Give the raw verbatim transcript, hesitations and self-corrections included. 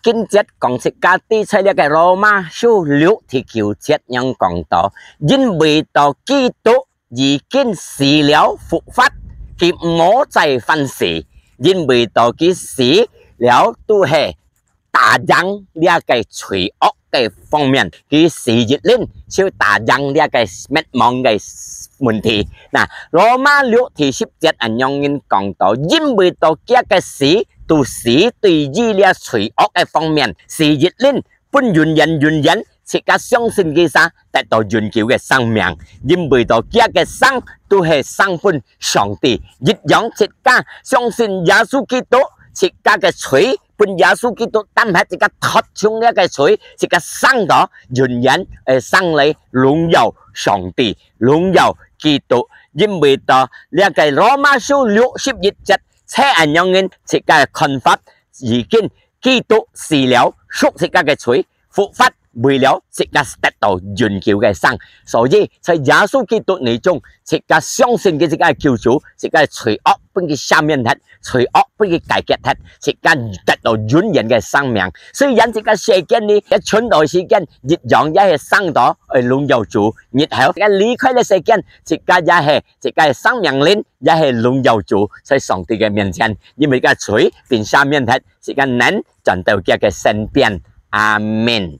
經節講自家知在這个羅馬書六第九節仰講到，因為到基督已經死了復活，佢無再還死，因為到佢死了都係打贏這个罪惡个方面，佢死一輪就打贏這个滅亡个問題。那羅馬六第十節恁樣講到，因為到佢个死，都死對於這罪惡个方面，死一輪分永遠永遠自家相信佢儕得到永久个生命，因為到佢个生都係生分上帝一樣，自家相信耶穌基督，自家个罪分耶穌基督擔忒，自家脫從這个罪，自家生到永遠个生來榮耀上帝，榮耀基督。因為到這个羅馬書六十一節，這恁樣人自家个看法已經基督死了，贖自家个罪，復活為了自家得到永久个生。所以在耶穌基督內中，自家相信佢自家个救主，自家个罪惡分佢赦免忒，罪惡分佢解決忒，自家得到永遠个生命。雖然自家世間呢，一存到時間一樣也係生到愛榮耀主，日後自家離開這世間，自家也係自家个生命靈也係榮耀主，在上帝个面前，因為自家罪分赦免忒，自家能轉到佢个身邊。阿門。